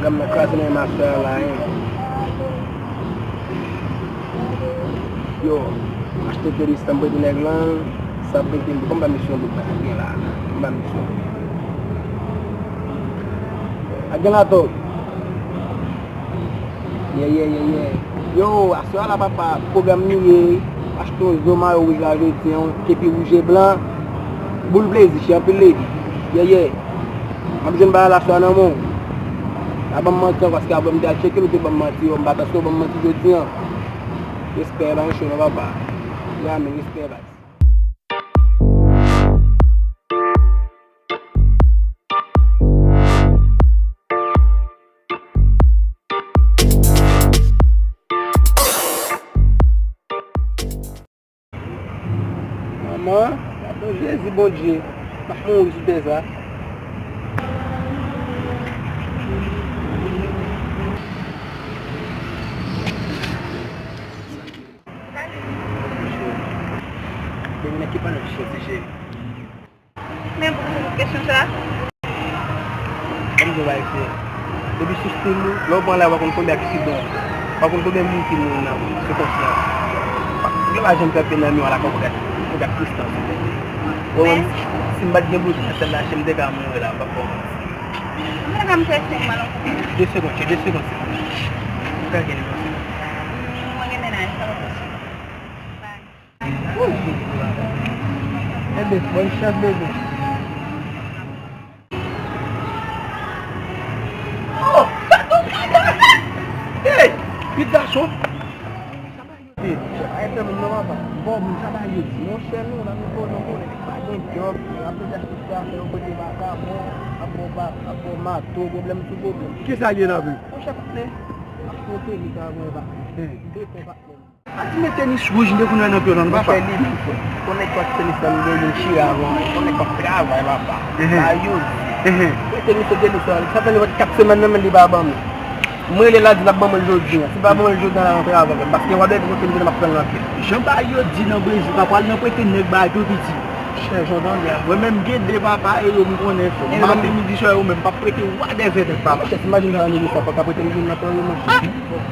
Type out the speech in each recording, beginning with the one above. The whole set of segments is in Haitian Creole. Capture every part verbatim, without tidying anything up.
Granm nan kraze nan men masè a la, hein. Yo, achte tenis lan, m prete nèg lan, sa prete m, kòm ba misye yon bout bas gen la, kòm ba misye. A gen la tou. Yeah, yeah, yeah, yeah. Yo, aswè a la, papa, pwogram li ye. Achte yon zo mayo wouj la jodi an, kepi wouj e blan. Boul plezi, chè, anpil ledi. Yeah, yeah. M ap jwenn bagay la swa nan men w. Pa ban m manti ankò, paske apre m te al tcheke l, ou te ban m manti, yo, m pa ta sou ban m manti jodi an. Respè, pa yon cho non, papa. Ya, men respè, baz. Manman, gadon Jezi Bondye, m ap mouri sou tè sa. Depi nan ki pale m soti, cheri? Men pou kesyon sa. Ban m di w bagay, frè. Depi sou stil ou, lè w pran la, w pa konn konbyen aksidan, w pa konn konbyen moun ki mouri nan se konsa. Yo pa janm fè pè nan miwa la, kòm w gad, w gad Kristan sou tèt li. Wè, wè, si m pa t gen bouton nan sèl lache, m te ka mouri la, m p ap ba w manti. Mwen ka m fè sen mal ankò. De segonn, de segonn, se bon. M ka gen li nan segonn. Mwen gen mennaj, sa pa posib. Bye. Enben, bòn chans, bebe. Oh! Hey! Pitit gason! Hey, chèf, arete moun nan, papa. Bon, moun sa ba yo di, monchè, nou la, nou konnen, konnen, pa gen djòb, apre achte ti afè, yo pote vakabon, ap bon, ap bon mato, pwoblèm sou pwoblèm. Kisa gen nan vi? Monchè, patnè, ap fwote li, sa, mwen, pa. Hmm. Beton, patnè. Pa di men tenis wouj m te konn wè nan pye w lan non, papa. Monchè, li di, frè. Konn nèg k ap tenis la, m gen youn chire avan. Konn nèg k ap travay, papa. Ehe. Ba yo di. Ehe. Mwen tenis, tenis la, sa fè li fè kat semèn nan, men li pa ban mwen. Mwen rele l, l di l ap ban mwen l jodi an. Si l pa ban mwen l jodi an, l a rantre avè m. Paske w ap leve kote m vin, m ap pran l nan pye. Jan ba yo di nan Brezil, pa pral nan prete nèg bagay tou piti. Chè, jan w tande a. Mwen menm gen de papa e yo m konnen, frè. Maten, midi, swa, yo menm p ap prete wadèvè nèg, papa. Chè, imajine sa nan negosyasyon, pa ka prete m youn nan pran yo, monchè.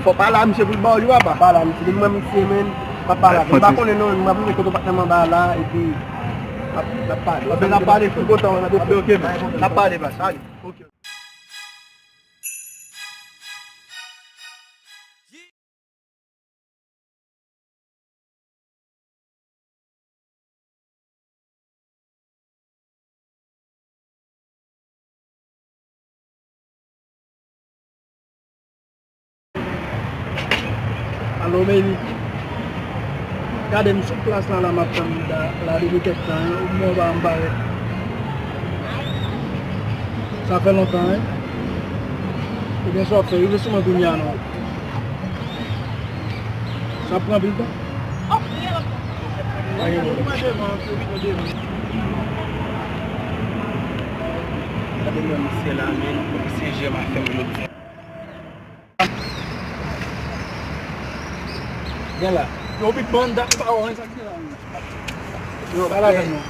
Fò w pale a misye pou l ba w li, papa. Pale a misye. Depi mwen misye, men, m ap pale avè l. M pa konnen non, m ap rive kote patnè m anba la, epi n ap, n ap pale. N ap pale, frè. Tout kontan, n ap pale. Ok, ok, men. N ap pale, baz. Ale. Ok. Alo, Meli. Gade m sou plas la, la m ap tann ou la, la depi kèk tan, ou mwen pa m parèt. Sa fè lontan, wi. Ebyen, sa w ap fè? Rive sou mwen kounye a, non. Sa ap pran anpil tan? Pa gen pwoblèm. Gade mwen misye la, men misye jèm afè m jodi a. Gen la. Yo, Big Man, dat pa wè sa ki gen la. Yo, pale avè m non.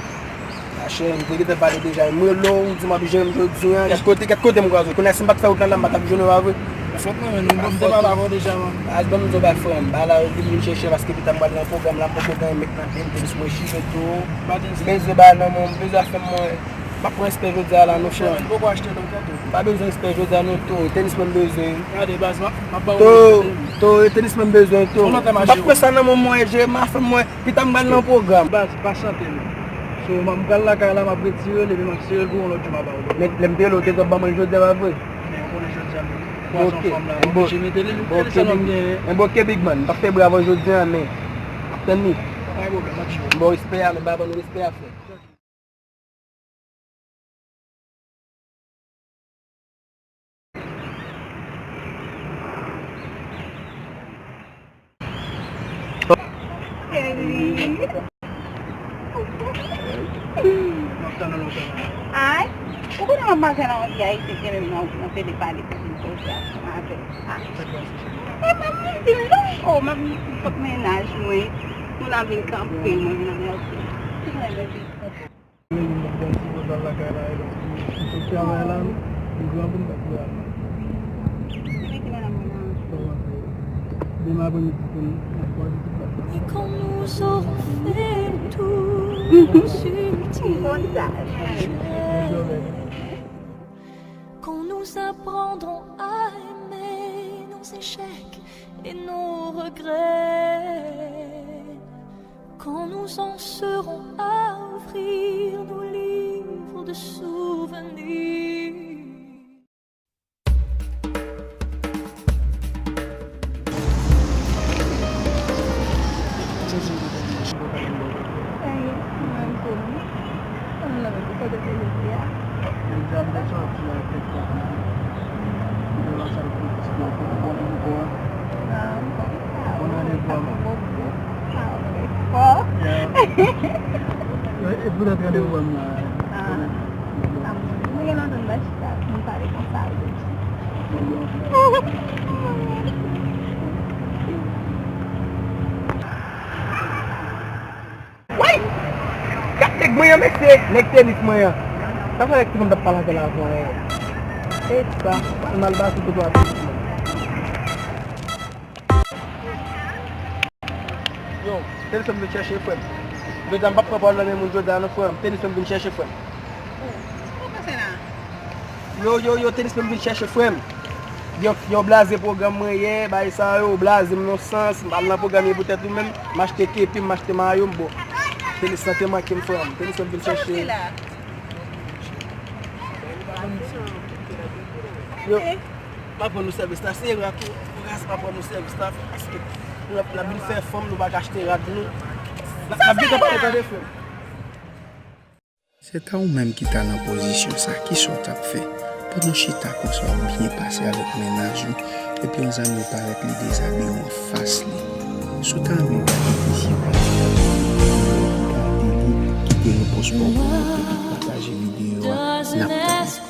Machè, m te gentan pale deja. M rele w, ou di m ap jwenn m jodi a. Kèt kote, kèt kote m kwaze w? Kounye a, si m pa t fè wout lan la, m pa t ap jwenn w, pa vre? Mwen te pale avè w deja, man. Baz, ban m di w bagay, frè m. Bagay la, li vin chèche paske pita m pral nan pwogram la, m poko gen met nan pye m, tenis mwen chire tou. M bezwen bagay nan men w, m bezwen afè m mwen. M ap pran respè jodi a la, non, frè m. Mwen poko achte nan kèt ou. M pa bezwen respè jodi a, non, tou. Tenis mwen m bezwen. Gade, baz, m ap, m ap ba w respè. Tou, tou, tenis mwen m bezwen, tou. M p ap pran sa nan men w, mwen, jere m afè m mwen. Pita m pral nan pwogram. Baz, pa chante non. So, m pral lakay la, m ap retire l, epi m ap sere l pou yon lòt jou m a ba w. Men lè m te rele w, ou te dwe ban mwen l jodi a, pa vre? Men ou konnen jodi a, m kwaze yon fanm la, m oblije mete li, li sèlman m genyen. Enben, oke, Big Man, m p ap fè bravo jodi a, men m ap tann li. Pa gen pwoblèm, m ap swiv. M ba w respè a, men m pa ban nou respè a, frè. Kelly. Ay, ou konnen mwen pa gen anvi a isi, gen menm nan, nan tele pale pou vin koze ak maten. Ah. E pa m di l non. Oh, m ap di fòk mennaj mwen, moun ap vin kanpe mwen, vin anmède. Ou konnen, baby. Mwen menm m ap pran ti pòz la lakay la, e paske m sot travay la, m gran pou m pa travay. Et quand nous aurons fait le tour, on se dira, quand nous apprendrons à aimer nos échecs et nos regrets, quand nous en serons à ouvrir nos livres de souvenirs. E pou lòt randevou an la. Mwen gen lontan m pa chita pou m pale konsa avè w. Woy! Gad nèg mwen an, mesye! Nèg tenis mwen an. Sa fè nèg ki konn t ap pale avè l avan an. E sa, mal, mal bati kote w ap tenis mwen. Yo, tenis mwen vin chèche frè m. Jodi a m p ap pran pawòl nan men moun jodi a non frè m. Tenis mwen vin chèche frè m. Yo, yo, yo, tenis mwen vin chèche frè m. Yo, yo blaze pwogram mwen yè, bay sa yo blaze m nan sans, m al nan pwogram yo poutèt ou menm, m achte kepi, m achte mayo m, bon. Tenis lan te manke m frè m, tenis mwen vin chèche. Yo, pa pran nou sèvis la, se rad ou, ras pa pran nou sèvis la, paske nou ap, n ap vin fè fanm, nou pa ka achte rad nou. N ap, n ap vin pale tande frè m. Se ta ou menm ki ta nan pozisyon sa, kisa w t ap fè? Pandan w chita konsa, w ap byen pase avèk mennaj ou, epi yon zanmi w parèt, li dezabiye w anfas li. Si w ta renmen gade videyo a, gade li, kite repons pa w pou nou, epi pataje videyo a, n ap tann ou.